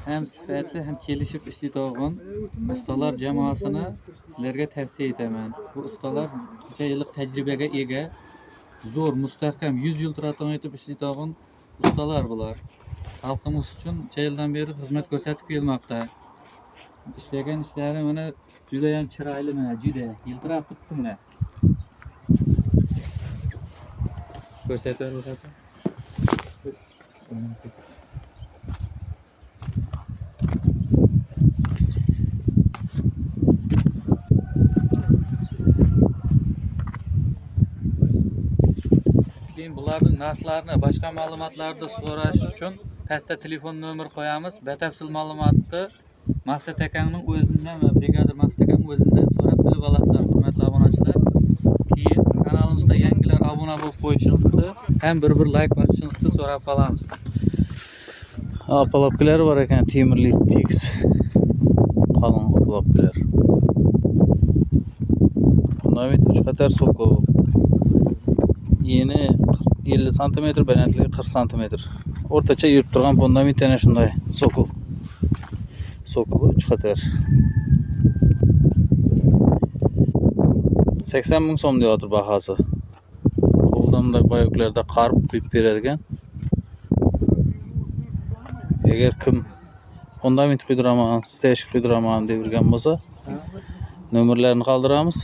Ham sifatli, ham kelishib ishlaydigan ustalar jamoasini sizlarga tavsiya etaman. Bu ustalar necha yillik tajribaga ega, zo'r, mustahkam, 100 yil turadigan etib ishlaydigan ustalar bular. Xalqimiz uchun necha yildan beri xizmat ko'rsatib kelmoqda. Ishlagan ishlari mana juda ham chiroyli, mana juda yiltirab turibdi mana. Ko'rsatib beradi. Keyin bularning narxlarini, boshqa ma'lumotlarni so'rash uchun pastda telefon nomer qo'yamiz. Batafsil ma'lumotni Maqsad akamning o'zidan va brigadir Maqsad akamning o'zidan so'rab bilib olasizlar, hurmatli obunachilar. Keyin kanalimizda yangilar obuna bo'lib qo'yishingizni, ham bir like bosishingizni so'rab qolamiz. Opalobkalar bor ekan, temirli tekis. Qalin opalobkalar. Fundament 3 qator sokol. Eni 50 santimetr, balandligi 40 santimetr. O'rtacha yurib turgan fundament ana shunday sokol. Sokoli 3 qator. 80 ming so'm deyapti bahosi. Qo'ldan bunday boyoqlarda qarib quyib beradigan. Agar kim fundament quydiraman, stesh quydiraman deb yurgan bo'lsa, nomerlarini qoldiramiz.